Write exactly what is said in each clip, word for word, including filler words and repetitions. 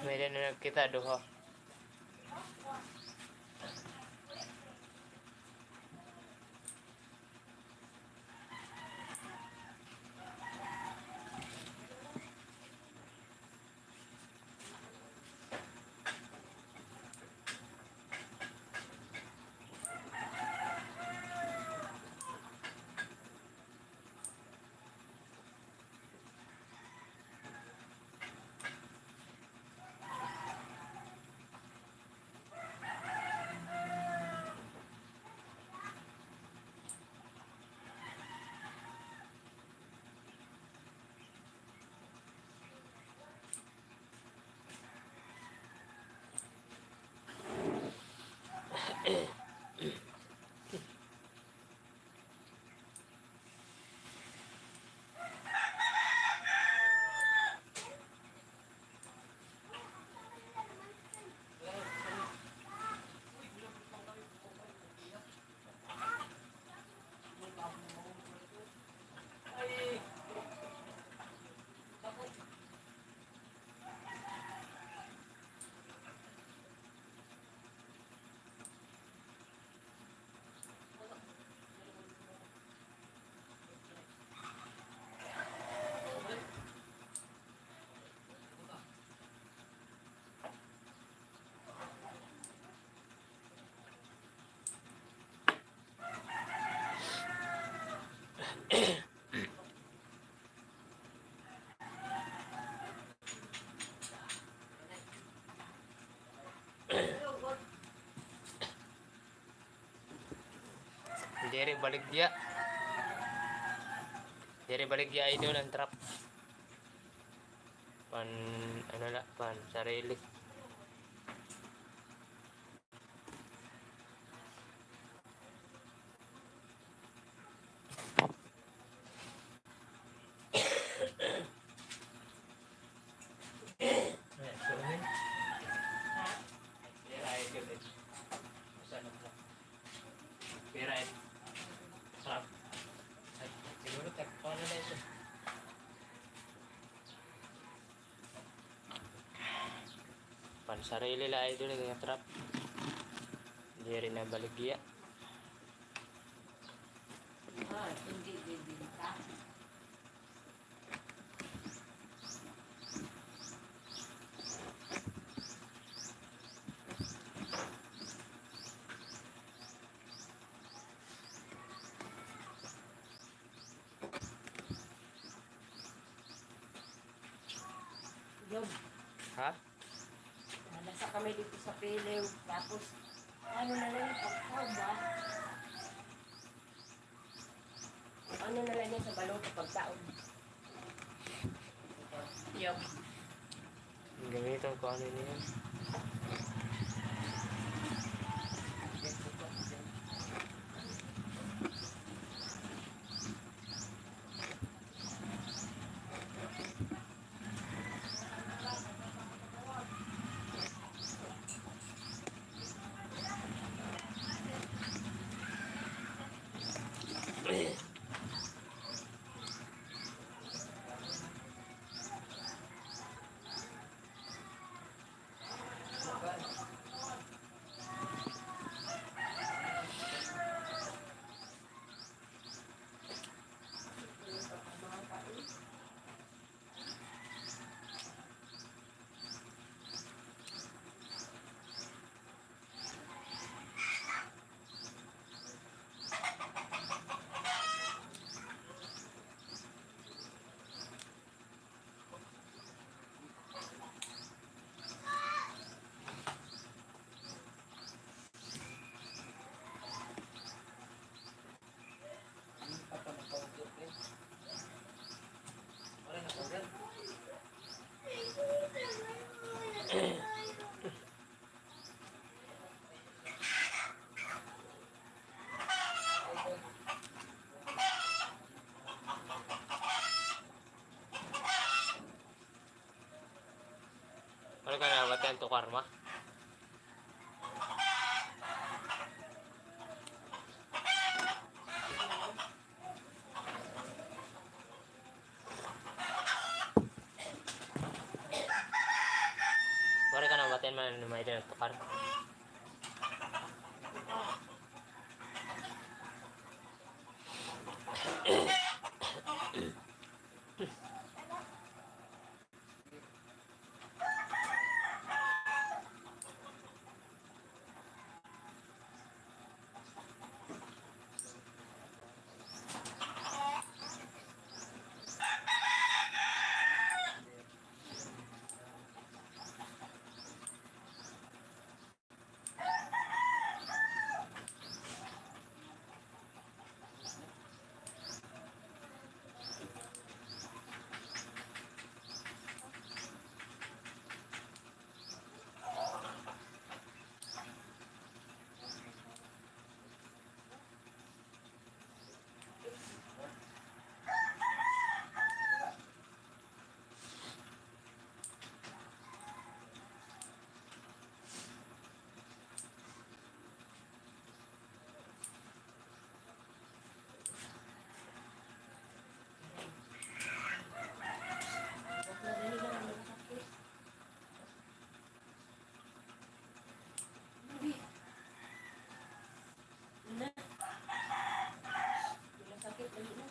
May-ada na nagkita, duha. Diri baligya. Diri baligya, idol, an trap. Pan, ano la, pansarili. Pansarili la, idol, nga trap. Diri na baligya. Job. Ha? Nalasa kami didto sa Piliw. Tapos, ano na lang, pagkaon ba? Ano na lang yan sa balota, pagkaon. Yup. Gamiton ko ano niya. Pati an tukar, ma. Waray ka namatian man, mga idol, tukar. Sakit, dali na.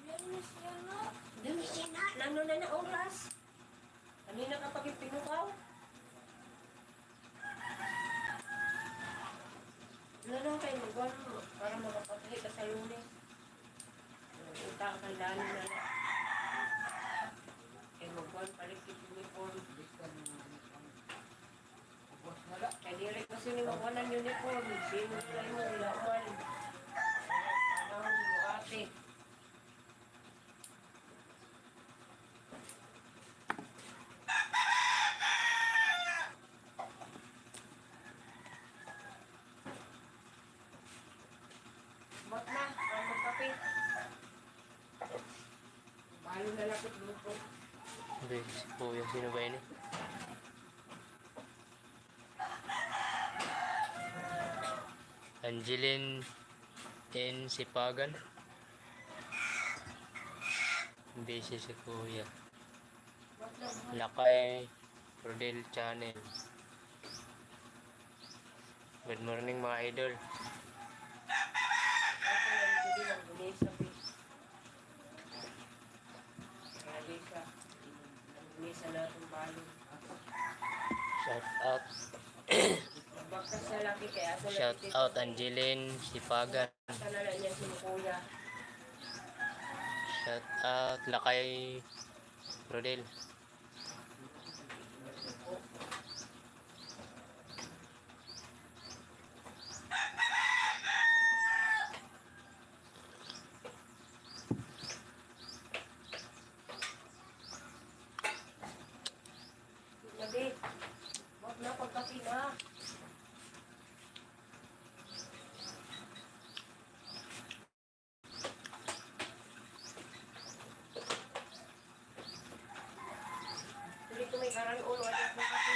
Dali na siya na. Dali siya na. Nano na na oras? Kanina ka pa gid pinukaw. Wala na kay magwan mo para makapaghi ka sa Lunes. Uta ka dali na na. Kay magwan palit ka uniform. Kay diri ko sini magwan an uniform. Sino nila mo, nila man. Ano mo, ate? Bot na, ang magkape. Balo na lapit grupo. Hindi, si Kuya, sino ba ini? Angeline N. Sipagan. Busy si Kuya. Lakay Rodel Channel. Good morning, mga idol. Shout out. Shout out, Angeline Sipagan. Shout out, Lakay Rodel. Lagi. Wag na, pagkape na. Dito may karang ulo at pagkape.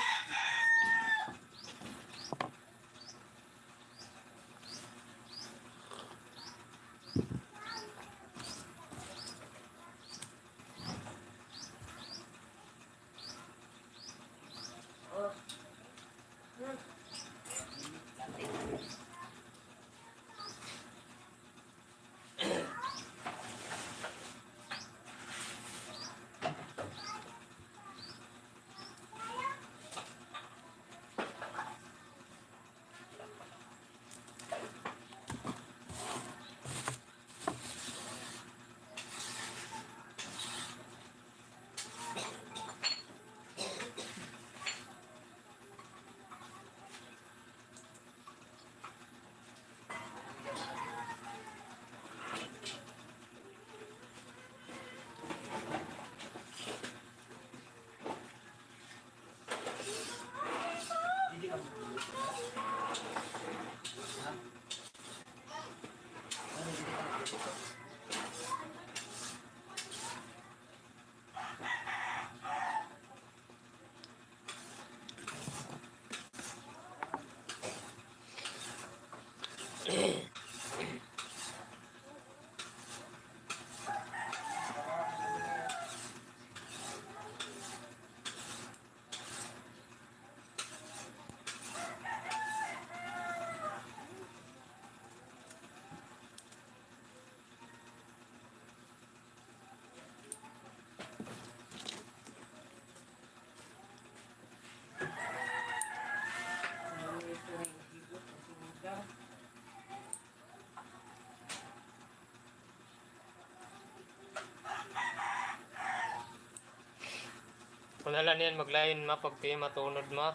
Kun hala niyan maglain, ma, pag-P M matunod, ma.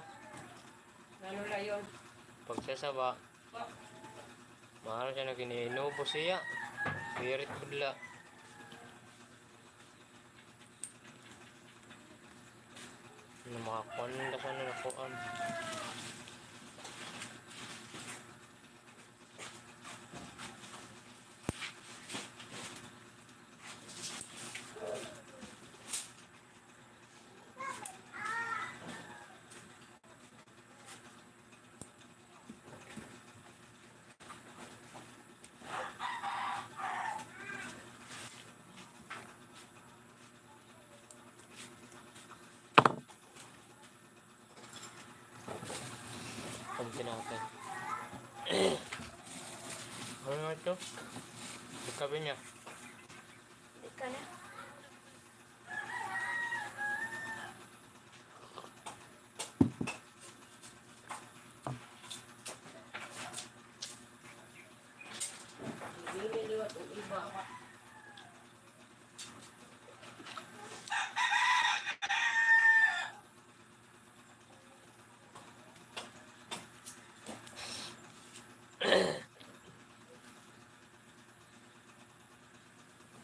Ano la yun? Pagsasaba. Mahal siya na giniinubo siya. Pirit budla. Ano, mga kuwan na sana na kuwan. Pag tinapay. Ano nga ito? Ikabi niya. Hindi ka na. Hindi liwat ang iba.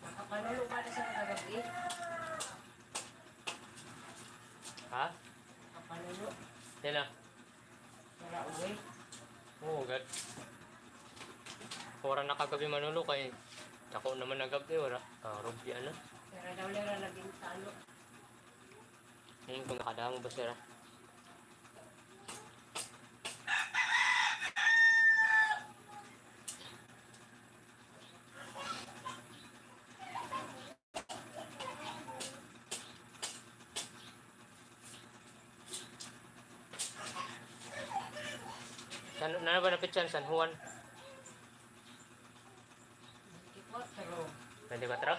Nakapanulo ka na sa kagab-i? Ha? Nakapanulo? Sino? Wala, uy. Oo, gad. Wara na kagab-i manulo kay dako naman an gab-i, wara. Ah, rugya na. Pero daw nira nabintano. Hmm, kung nakadangog ba sira? San, ano ba na petsa, San Juan? Twenty-four.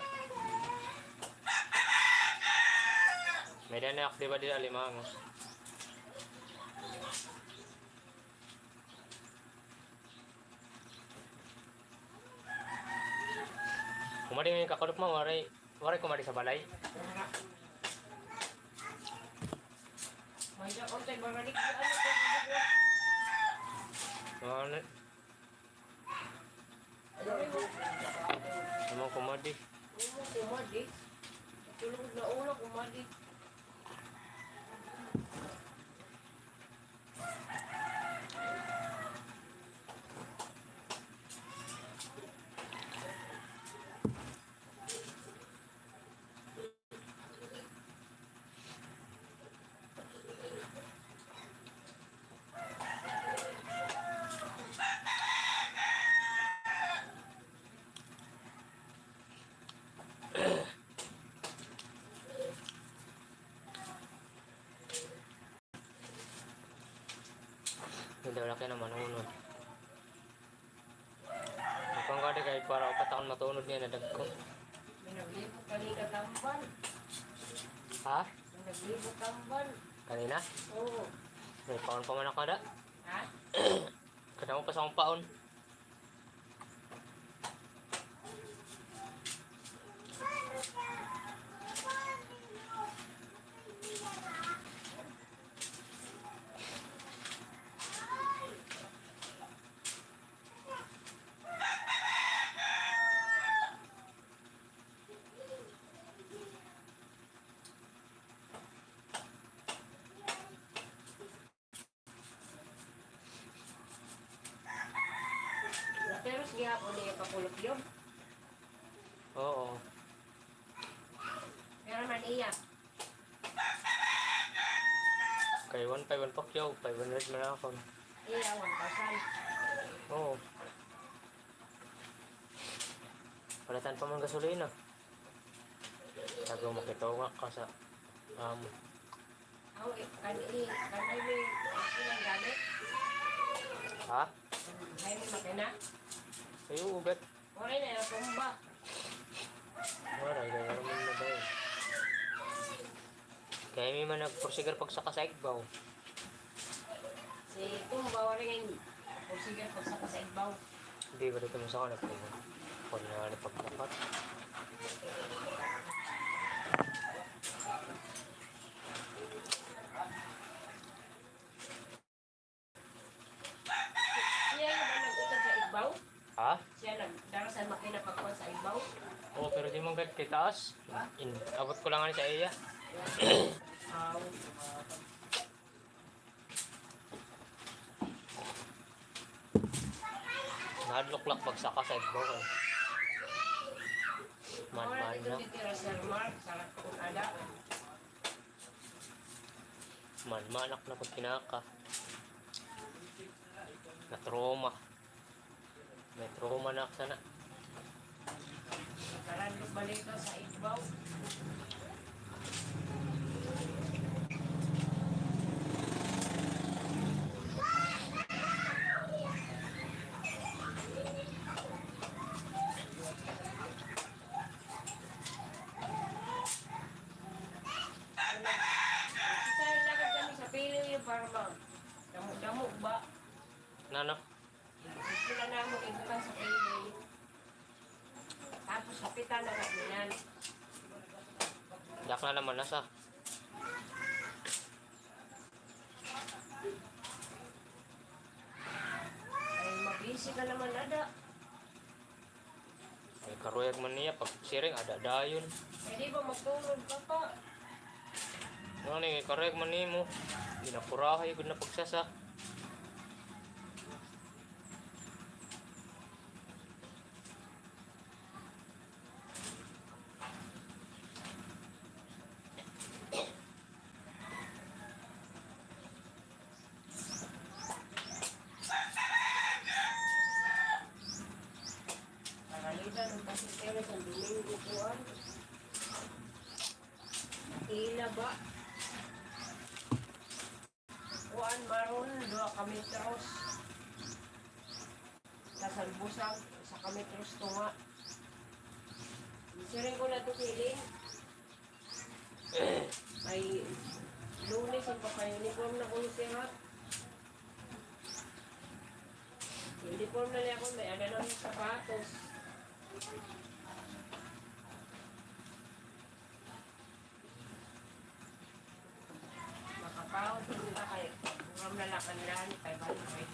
May-ada na ak, di ba, di Alimango? Kumadi ngay-an kakulop mo, waray, waray kumadi sa balay. Ano? Ano, kumadi? Oo, kumadi. Tulog na ulo, kumadi. Hindi, wala kay naman unod. Ikaw nga di kay para upat akon matunod niya na dagko. May naglibot kanina tambal. Ha? May naglibot tambal. Kanina? Oo. May paon pa man ako da. Ha? Kadamo pa sa akong paon. Pero sige, hapon niya pakulop yun. Oo. Pero man iya. Kay one five an Pacquiao, five hundred man akon. Iya, one thousand. Oo. Palitan pa man gasolina. Tago makituga ka sa amo. Aw, eh, kan-, eh, kan-, ay, may, ay, may gamit? Ha? Ay, may makina? Ay, oo, bet. Waray na, natumba. Waray, kay waray man na ba yun? Kay may man nagpursigar pagsaka sa igbaw. Si Tumba, waray nga pursigar pagsaka sa igbaw. Hindi ba dito masaka na po? Kung nga na pagkapat. Di man gad kay taas. In, abot ko la ngani sa iya. Nahadlok la ak pagsaka sa igbaw, eh. Manman na. Manman ak na pagkinaka. Na-trauma. May trauma na ak sana. Nakalandot balik ka sa igbaw. Sa lagad kami sa pilyo yung para ma-, damo-damo ba? Nano? Ito na namo ibukan sa pilyo. Tapos hapitan na kami yan. Dak na naman nasa. Ay, mabisi ka naman, ada. Ay, karuyag man niya, pagsiring, ada dayon. Ay, di ba magtulog ka pa? Ano ni, karuyag man nimo. Ginapurahay gud na pagsasa. Pagalitan ng pasintero sa Domingo, kuan. Ila ba? Kuan, maron, duha ka metros. Sa salbusag, usa ka metros tunga. Siring ko na to, siling. Ay, Lunes, ang pagka-uniform na ko ni siya. Uniform na niya ako, may ada na akong sapatos. Makapawad ko nila kay, mura na lang ang daan, five hundred.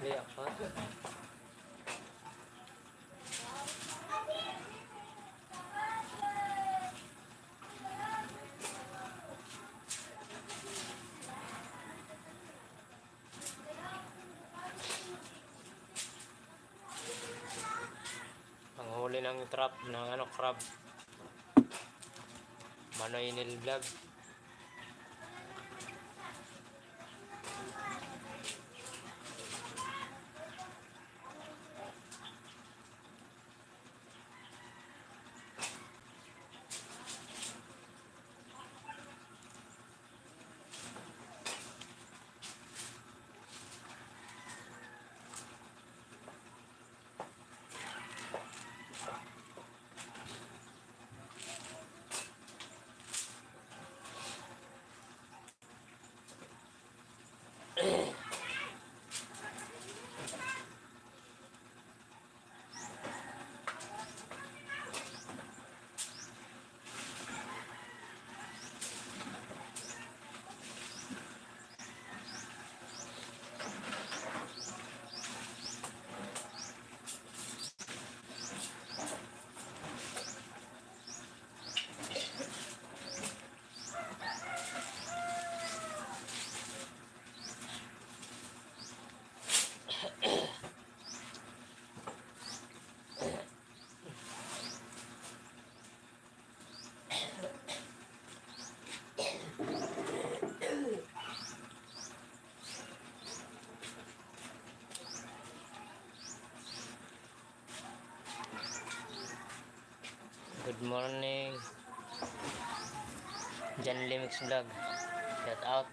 Liyak pa. Panghuli ng trap, ng ano, crab. Manoy Inil Vlog. morning. John Limix Vlog. Shout out.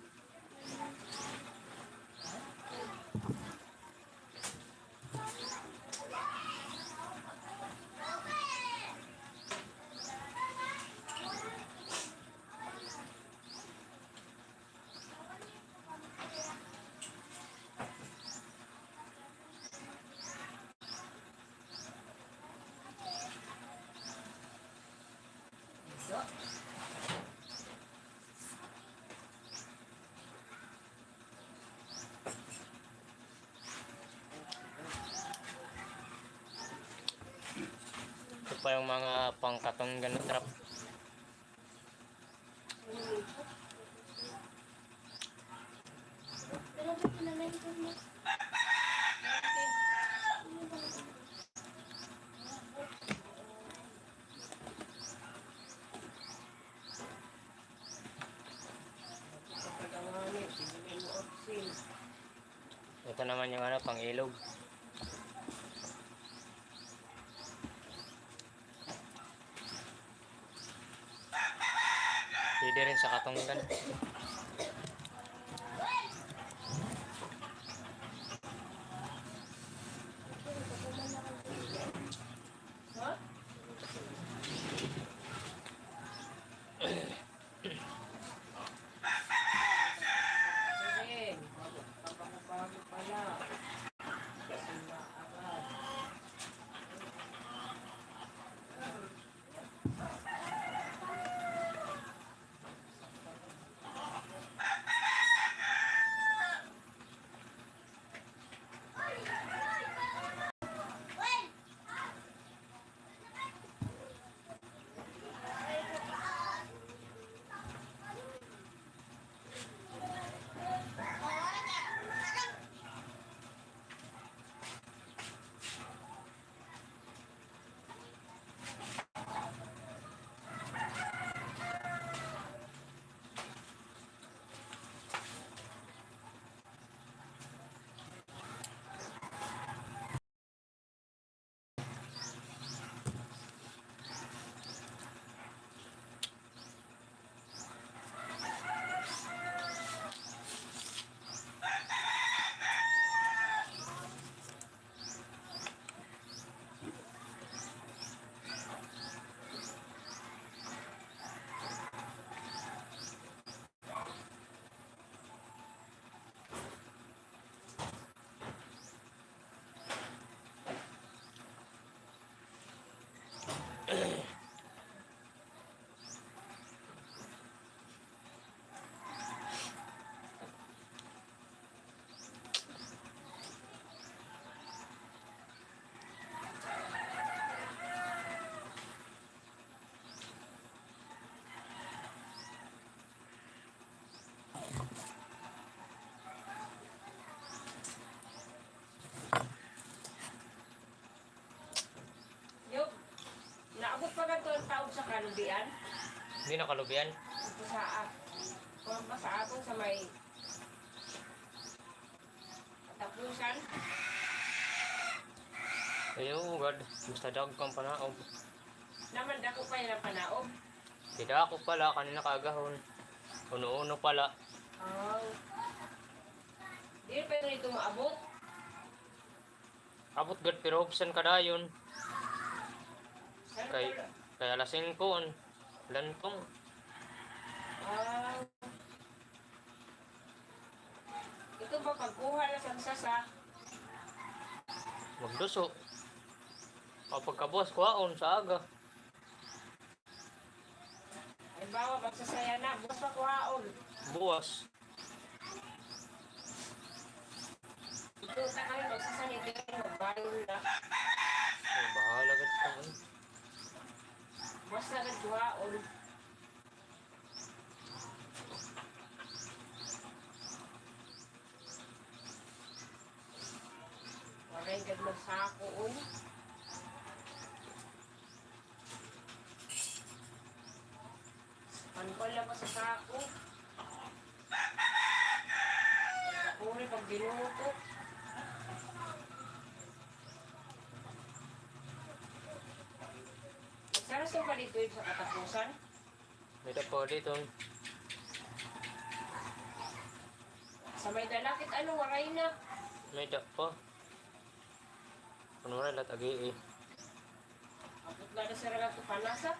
Ito pa yung mga pangkatunggan na trap. Ito naman yung ano, pang-ilog. Pwede rin sa katunggan. Yog, naabot pa ba ito ang taob sa kalubian? Hindi na kalubian. Ito sa, ah, kuwan pa sa aton sa may katapusan. Ayaw, gad. Basta dagko an panaob. Naman dako pa yan ang panaob. Di dako pala, kanina kaagahon. Uno-uno pala. Oh. Di pa ito maabot. Abot gad, pero hubsan ka dayon. Kay, kay alas singko, an lantong. Ah. Ito ba pagkuha na sa sasa? Magduso. O pagkabuwas, kuhaon sa aga. Halimbawa, magsasaya na, buwas pa kuhaon. Buwas. Ito, ta kayo, magsasaya na, magbalon na. Ay, bahala gad ka, eh. Buwas na gad kuhaon. Waray gad magsako, oy. Panukan lang ko sa sako. Puri pag binuto. Pero sa balik ko sa katapusan? May da pa dito. Sa may dalakit, ano, waray na. May da pa. Kung waray, lat agi eh. Abot na na sila nga panasa.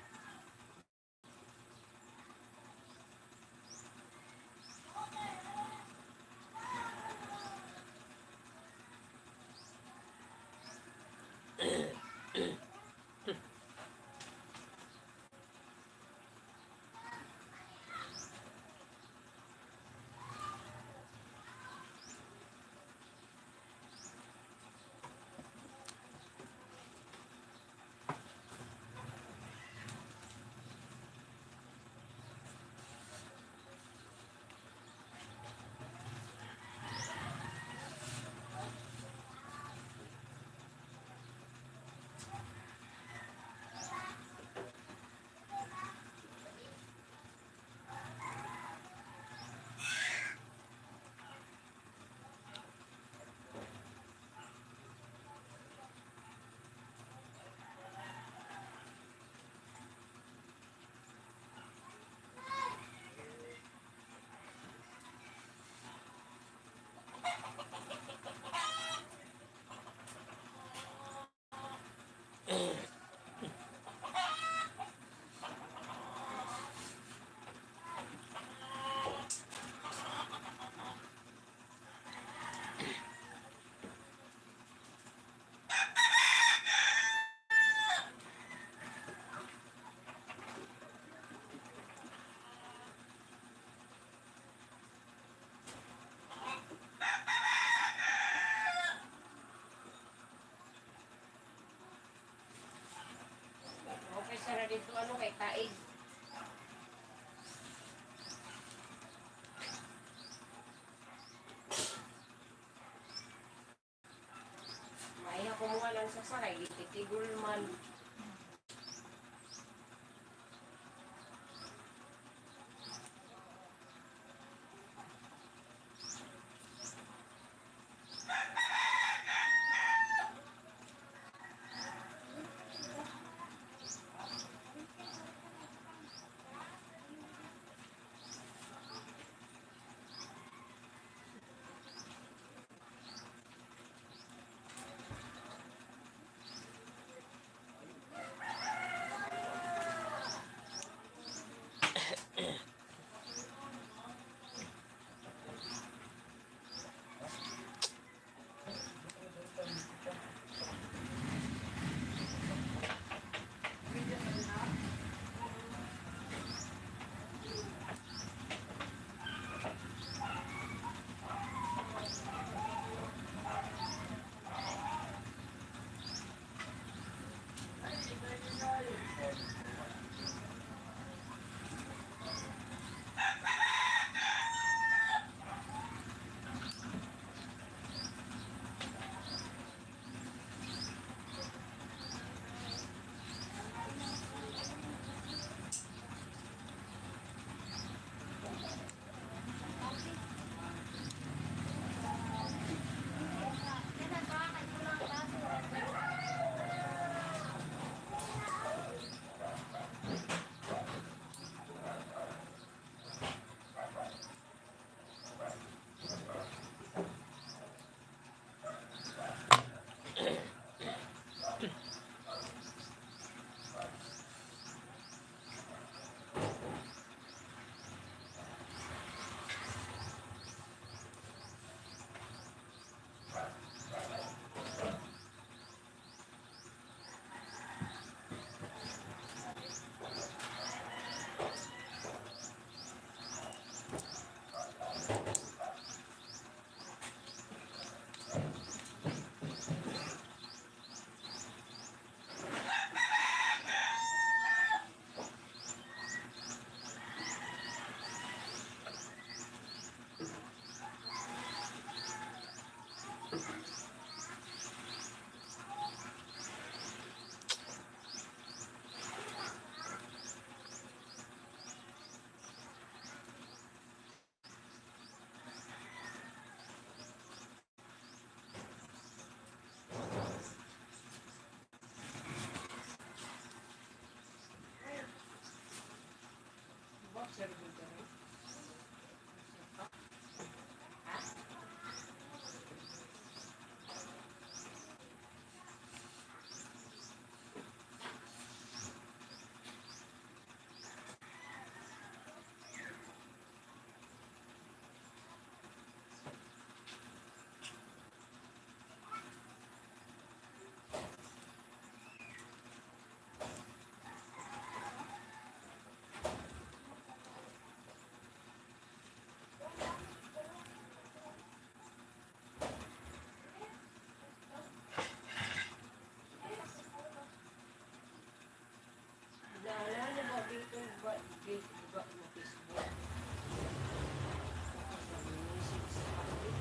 Okay, sara dito, ano, kay Taig. Maiha ko mga lang sa saray, gitigol man.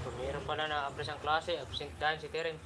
Primero pa la na-absent an klase, absent dayon si Tereng.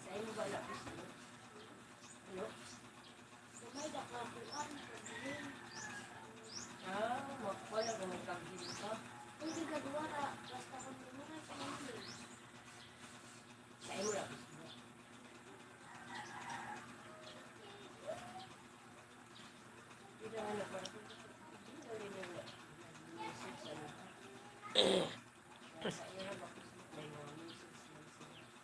Sa imo ba na gusto? Ano? Gamay da ka kuan, pagdilim. Ah, makuha na kung may pagdilim ka. Hindi ka duwa ra, basta kung duwa ra sa English. Sa imo ra gusto. Hindi na nga nagpapagdilim. Hindi na rin yung message, ano. Sa iya, may mga message, message.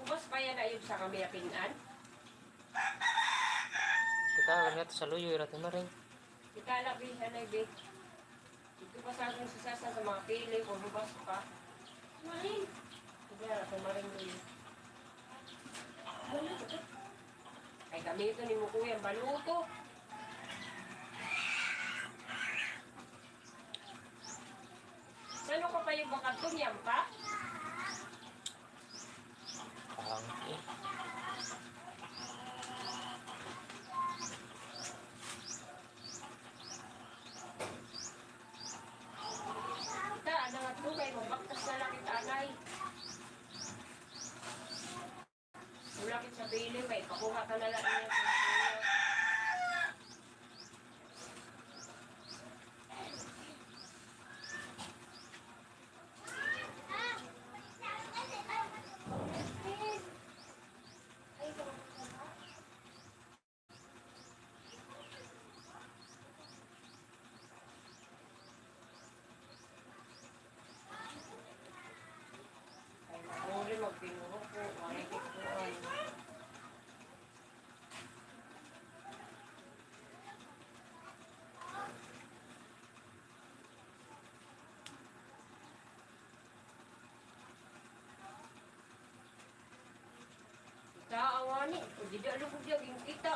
Ubos pa yana, Ibs, ha kami napin-an? Kita la ngadto sa luyo, ira ti Maring. Kita la, bi, anay, bi. Didto pa sa aton si Sasa sa mga pili, kung ubos pa. Maring. Sige, ira ti Maring, bi. Ay, gamiton nimo, kuya, an baluto. San-o ka pa, Ibs, bakadto niyan pa? Ang, eh. Kita, ana ngadto kay mabaktas na la kita, anay. Wala kita sa pili, may pakuha ka na la niya. Ay, mauri magbinuhok ko, waray ko kuan. Kita, awani, o, dida lugod ya, ginkita.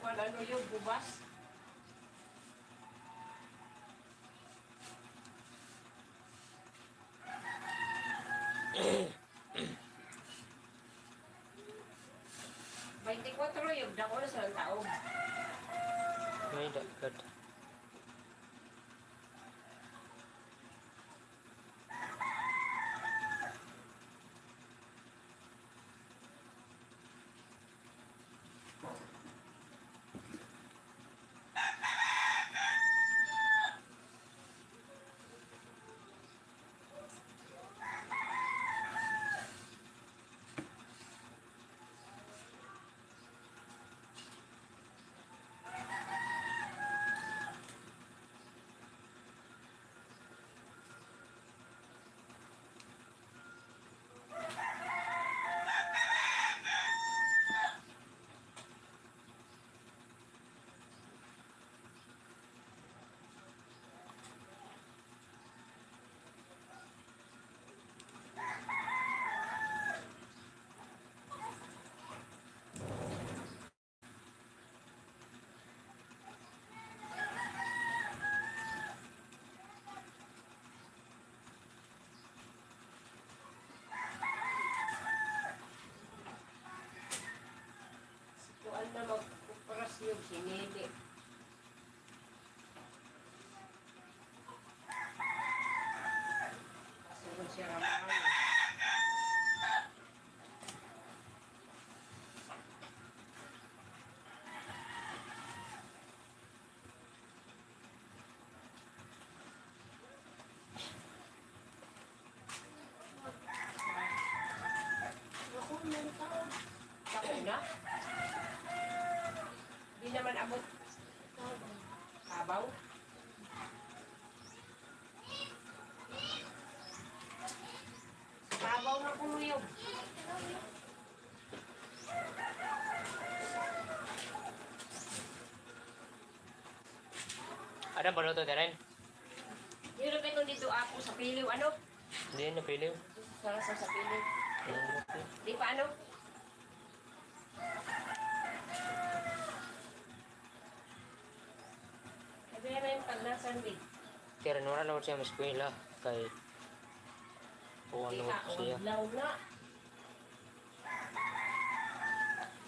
Ano yung bubas? Baynte kwatro, yun, dako na sa taon. May dagkad. Kuan na mag-operasyon, sinili. Sunod siya ramay. Ako na. Di naman abot. Kabaw. Kabaw na kuyog. Ada paluto diri? Diri kay kung didto ako sa piliw, ano? Di na piliw. Sa, sa, sa piliw. Hmm. Di pa, ano? Sabi na yung paglasan, di. Kaya rin, wala na siya mas eskwela kay kung ano siya. Law na.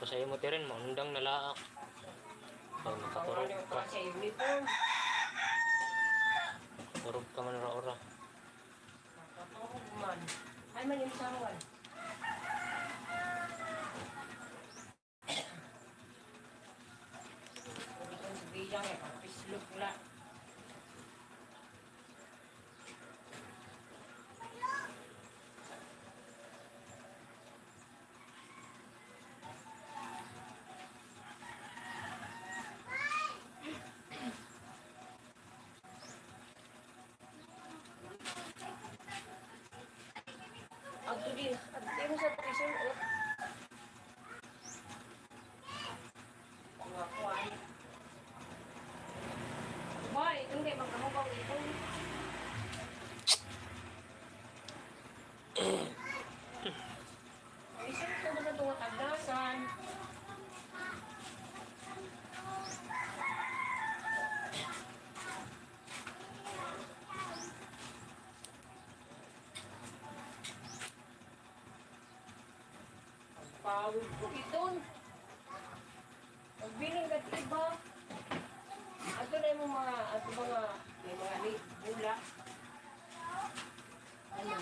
Pasay mo, Tiren, maundang na laak. Pag makaturog ka. Sa uniform. Turog ka man ora-ora. Makaturog man. Ay, man yung sawan. Ito sa biyang, eh, pagpislog la. Adto di, adto mo sa prison, oh. Mga kuwan. Boy, itong kay magkamukaw ito. Ay, sino ito ba na tunga tagdasan? Pawid ko iton. Magbiling ka iba. Ato na yung mga, ato mga, may mga ni-, bula. Ano?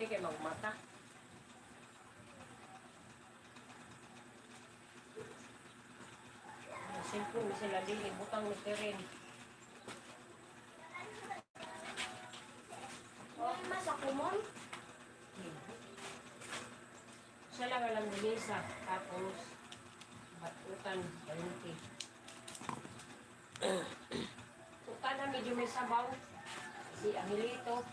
kay magmata. Cellphone, sila dili, butang ni Karen. Lima sa kumon? Isa lang nga langgonisa, tapos bat-utan, baynte. Utan na medyo may sabaw. Si Angelito.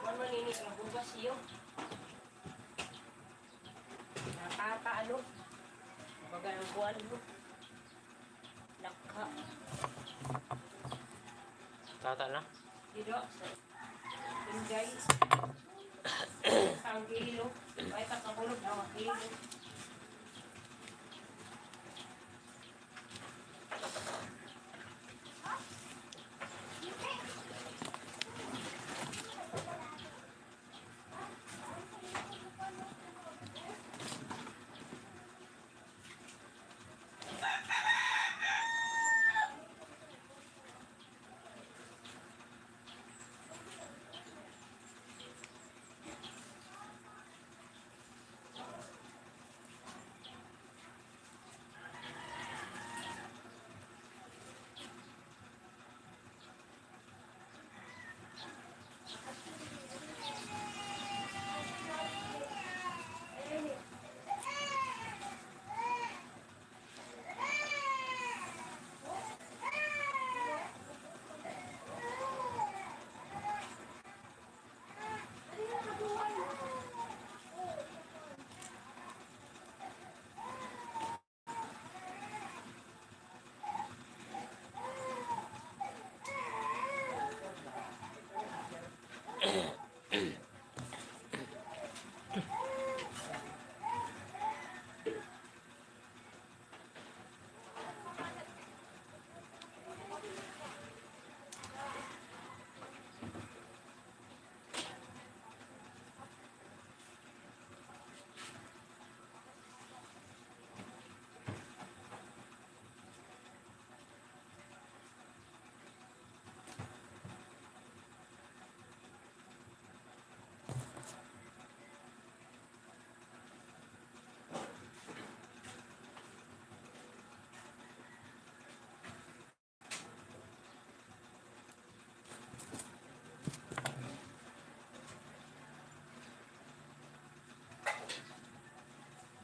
Kuan man ini, ang bugas iyo. Nakaka-, ano? Baga ng kuan mo. Lakha. Tata na? Dito, sa Inday. Sa ang kilo. Ay, takahulog na ang kilo.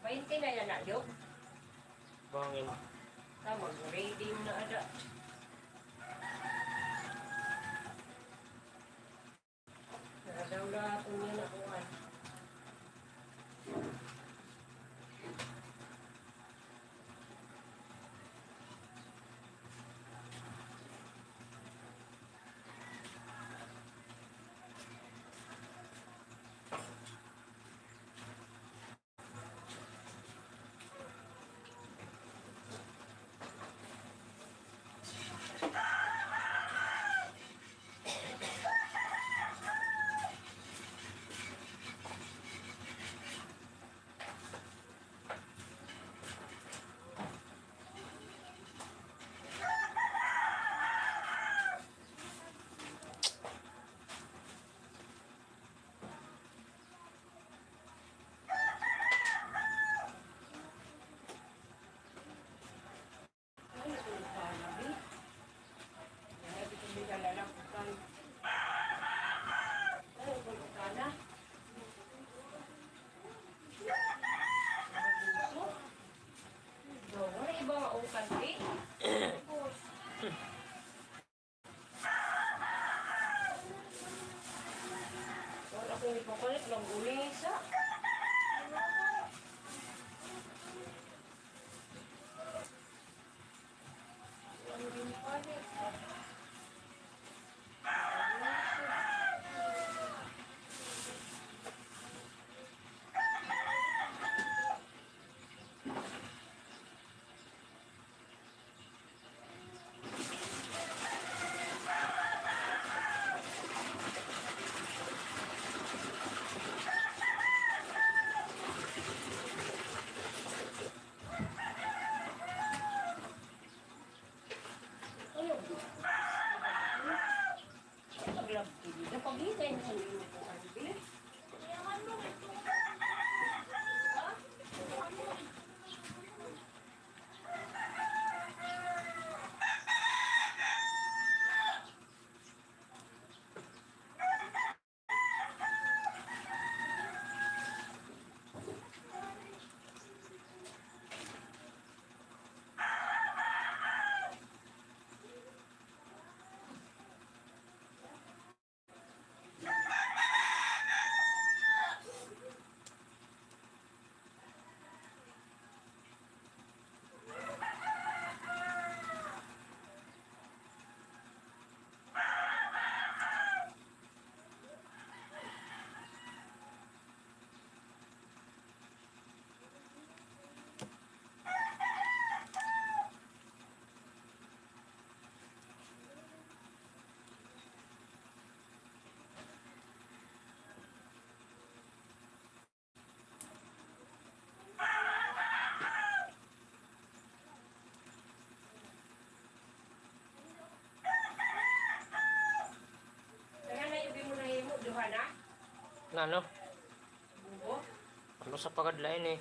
Baynte na yana, Diyog. Bangin. Tama, ready na ada. Nagadaw na ato niya na kuan. Ano? Ano sa pagkadlain eh?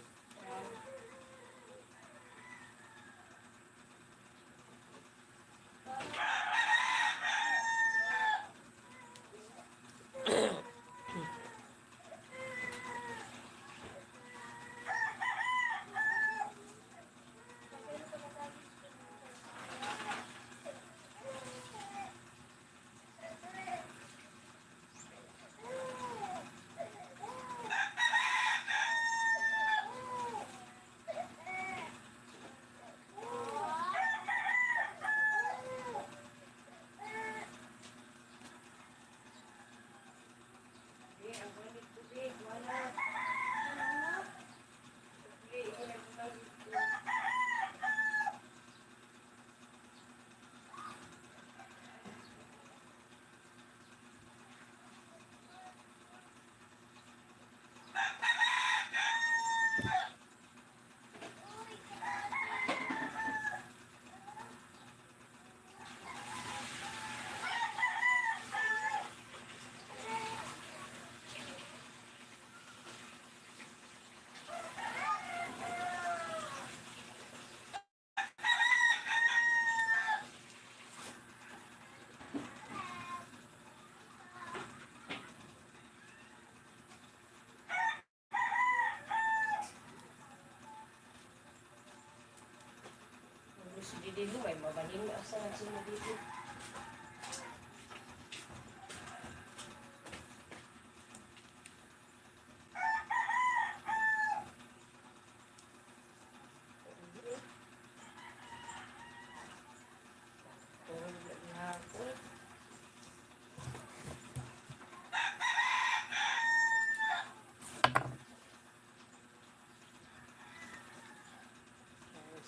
Gusto di din mo, may mabalin na asa na sila dito.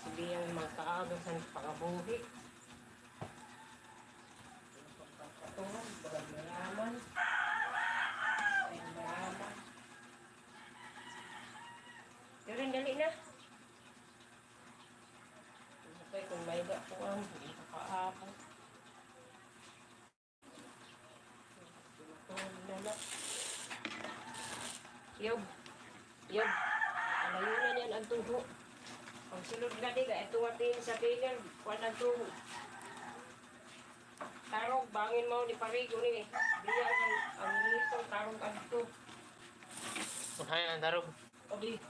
Sige, ang mga kaaga sa pangabuhi. Pagpapatulog, barag mayaman. Ay, mayaman. Pero dali na. Kay kung may da kuan, hindi ka kaapon. Yob. Yob. Alayo na niyan ang tuho. Pagsulod na di, kaya tuwa tin sa piler, kuan ang tuho. Tarog, bangin mo ni parigo ni. Diya ang, ang litong tarog ang tuho. Unahin ang tarog. Abi,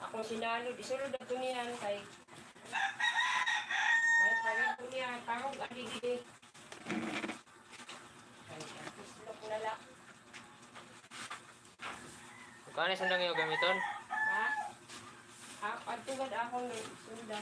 akong sinalod, isulod adto niyan kay may parigo niya, tarog, adi, didi. Ay, isulod na la. Kani sundang iyo gamiton? Ha? Ah, pagtugad akong sundan.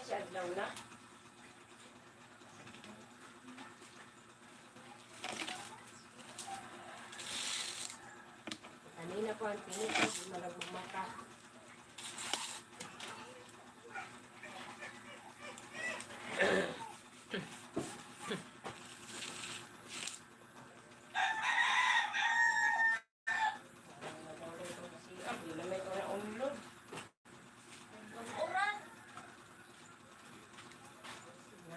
Sa adlaw na. Kanina pa ang tinik, di man nagmamata. Kasi, ah, di na may ito na unlod. Uran.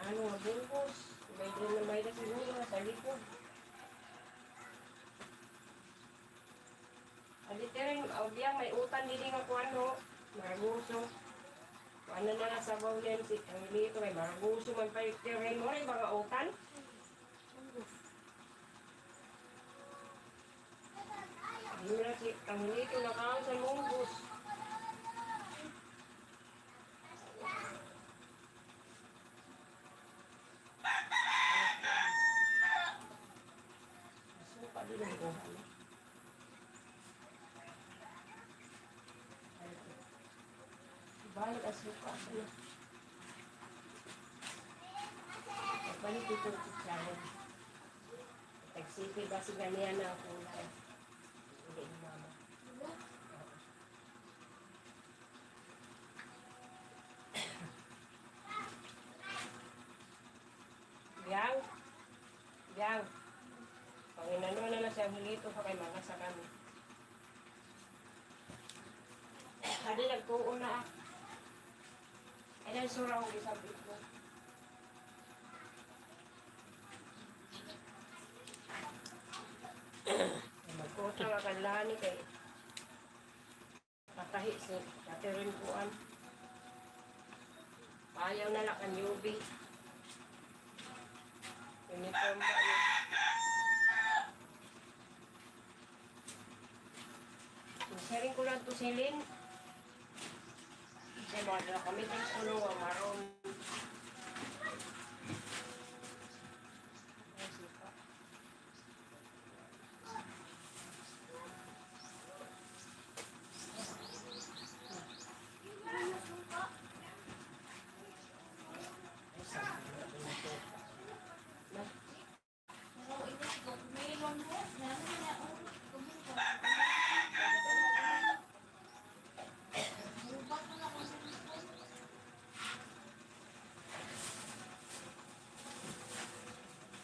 Ano, bungkos. May doon na may na siguro na sa likod. Adi, tiring, o, biya, may utan didi nga kuan, ho. Maraguso. Kuan na na sabaw niyan si Angelito, kay maraguso man pa, tiring. Mura yung mga utan. Mura si Angelito, nakaon sa munggos. Suka din ang buhay. Balik ang suka. Balik ito ang chicharon. Tagsipil ba si Ganiana ang kulay? Hindi, mama. Hilito pa kay mga sa kami. Adi nagtuo na. Ay, nang sura ko, isang ito. Magkuta nga kanlani kay patahi si Catherine kuan. Ayaw na la kan U V. Uniform ba yun? Siring ko lang to silin. Kasi mga dala kami, kay kuno nga maroon. Ay, suka.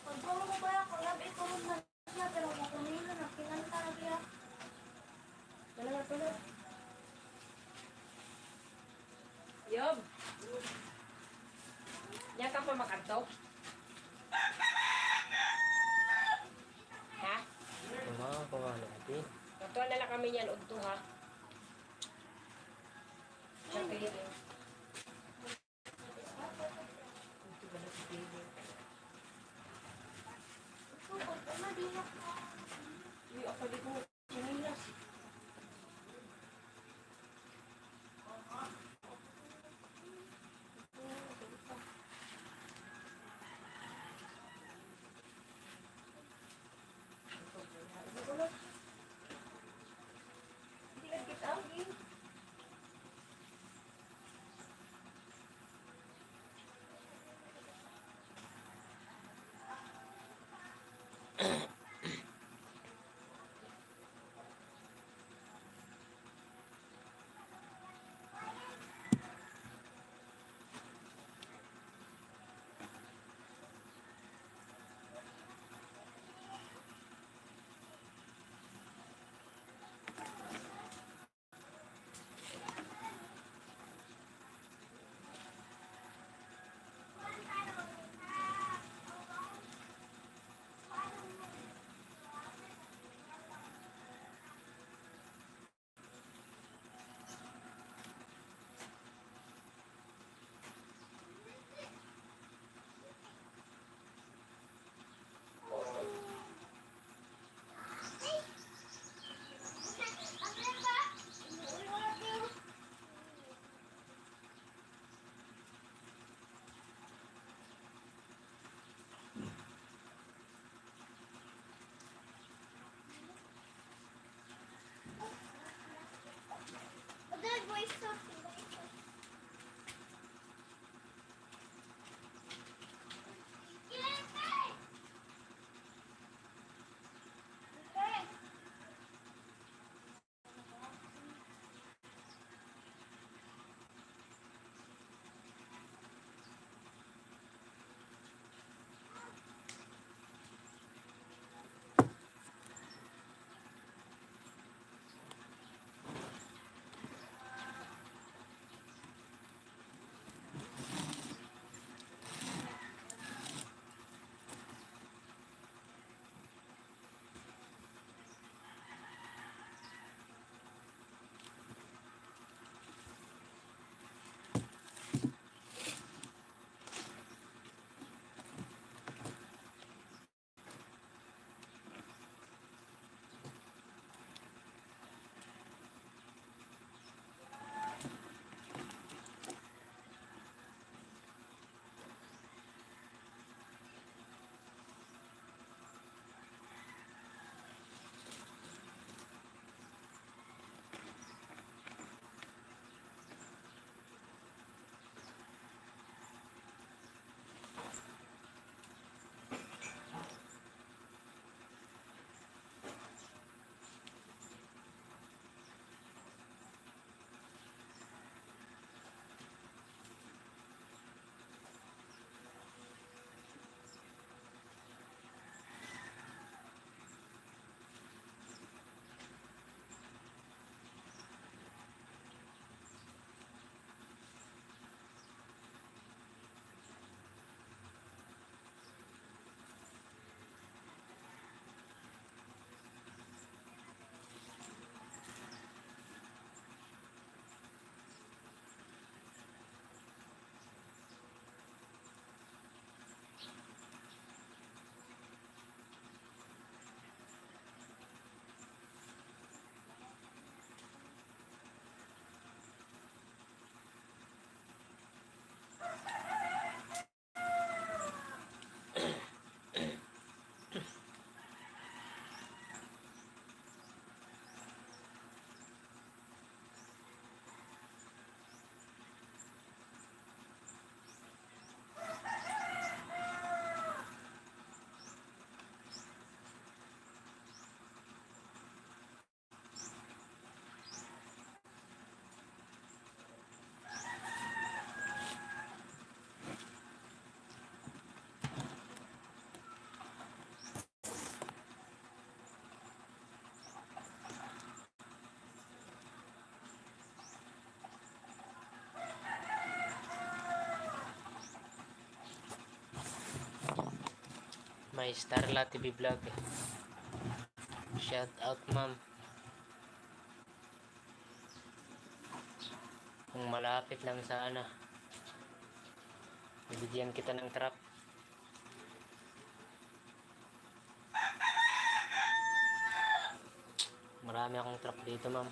Pagbawa ko ba ako, labi ko rin na siya, pero makumino na, pinanta na siya. Wala na tulog. Yob. Diyan ka pa makadto? Ha? Mama, kung ano, ate. Magtuwa na lang kami niyan, udto, ha? Sa piling. Uy, ako di ko sinilas. Hindi lagi kita, eh. May Starla T V Vlog. Shout out, ma'am. Kung malapit lang sana, bibigyan kita ng trap. Marami akong trap dito, ma'am.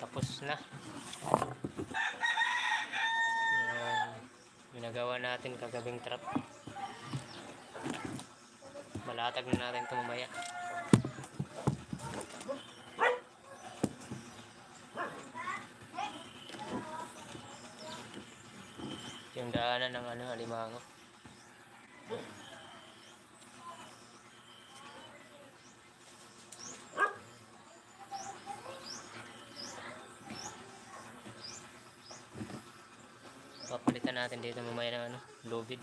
Tapos na. Ayan. Ginagawa natin kagabing trap. Malatag na natin ito mamaya. Yung daanan ng ano, alimango. Papalitan natin dito mamaya ng ano, lubid.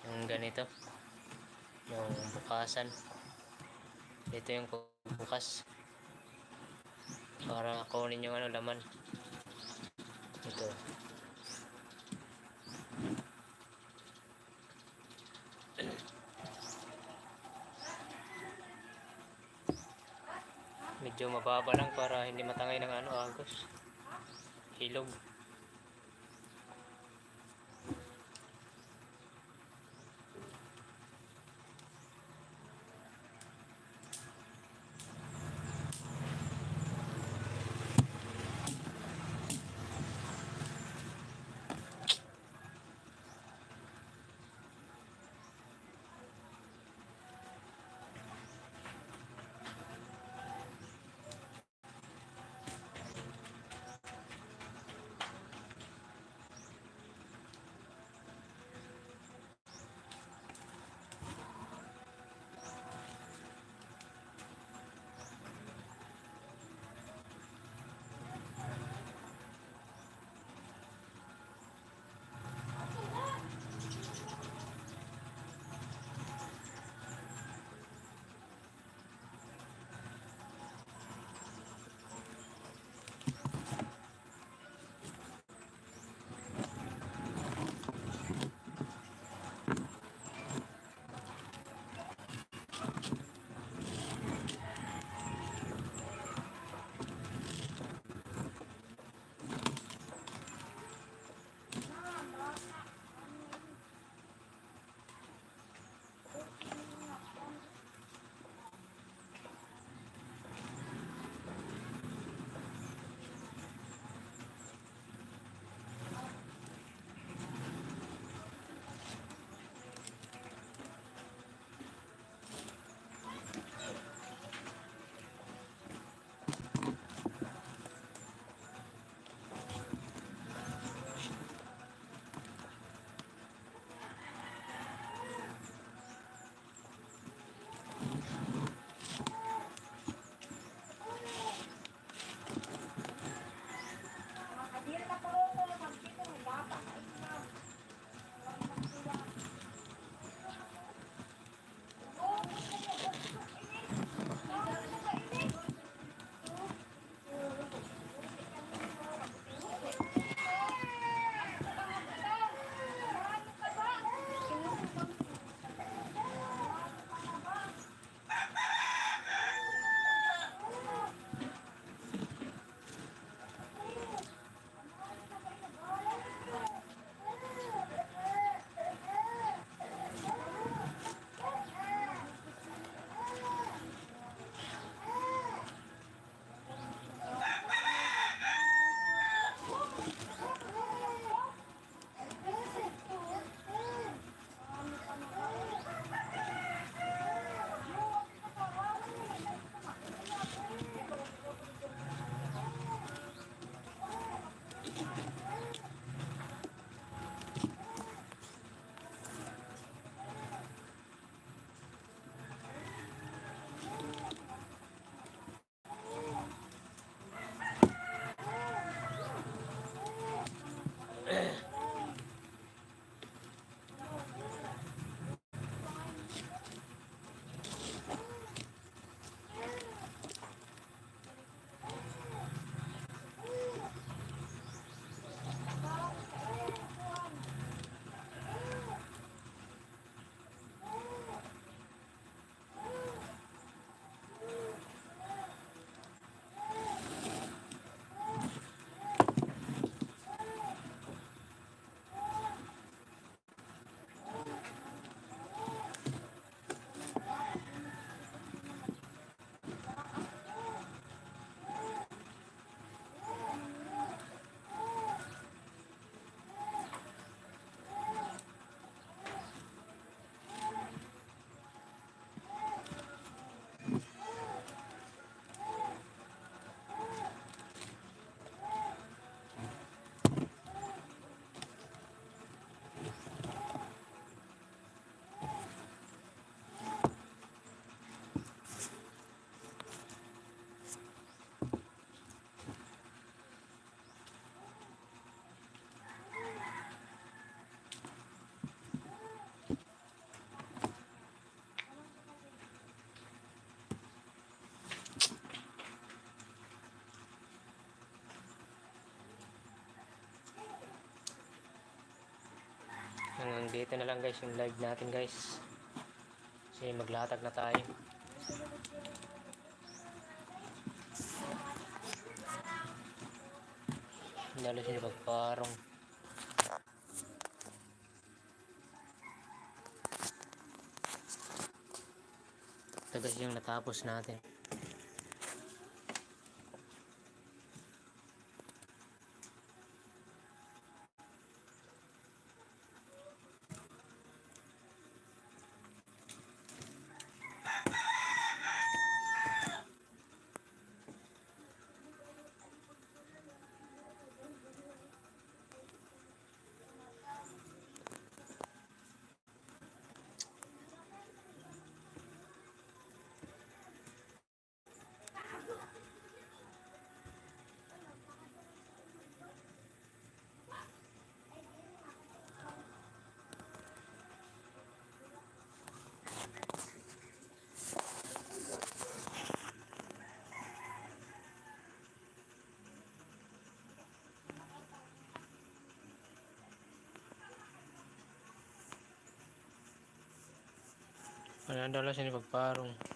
Yung ganito. Yung bukasan. Dito yung bukas. Para kunin yung ano, laman. Ito. Medyo mababa lang para hindi matangay ng ano, agos. Ilog. Ito na lang, guys, yung live natin, guys. Kasi maglatag na tayo. Lalo sila magparong. Ito, guys, yung natapos natin. Ano, dala sini pagparong.